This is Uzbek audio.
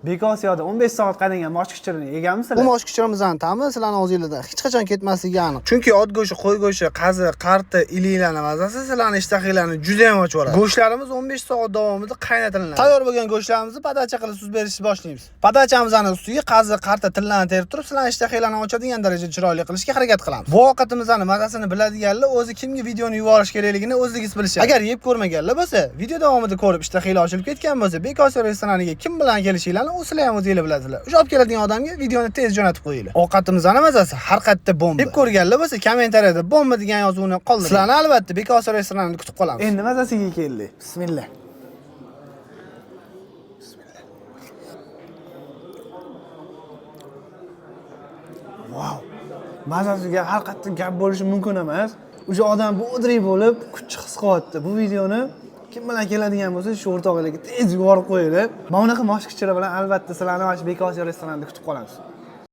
Bekosiyoda 15 soat qaynagan mosh kichirini yeganmisizlar? Bu mosh kichirimizni ta'mi sizlarning og'zingizdan hech qachon ketmasligi aniq. Chunki ot go'shti, qo'y go'shti, qazi, qarti, iliklarni mazasi sizlarning ishtahinglarni juda ham ochib yuboradi. Go'shtlarimiz 15 soat davomida qaynatiladi. Tayyor bo'lgan go'shtlarimizni podacha qilib suzib berishni boshlaymiz. Podachamizni ustiga qazi, qarti, tillarni terib turib, sizlarning ishtahinglarni ochadigan darajada chiroyli qilishga harakat qilamiz. Bu ovqatimizni mazasini biladiganlar o'zi kimga videoni yuborish kerakligini o'zligingiz bilishadi. Agar yeb ko'rmaganlar bo'lsa, video davomida ko'rib ishtahinglar ochilib ketgan bo'lsa, Bekosiyo restoraniga kim bilan kelishinglarni o'zinglar ham o'zinglar bilasizlar. O'sha olib keladigan odamga videoni tez jo'natib qo'yinglar. Ovqatimizni mazasi har qayerda bomba. Yeb ko'rganlar bo'lsa, kommentariyada bomba degan yozuvni qoldiring. Sizlarni albatta Bekosiyo restoranida kutib qolamiz. Endi mazasiga keldik. Bismillah. Vau. Mazasiga har qayerda gap bo'lishi mumkin emas. O'sha odam bodriy bo'lib, kuch his qilyapti. Bu videoni kim bilan keladigan bo'lsa, shu o'rtog'inglarga tez yuborib qo'yinglar. Mana bunaqa mosh kichira bilan albatta sizlarni mana shu Bekosiyo restoranida kutib qolamiz.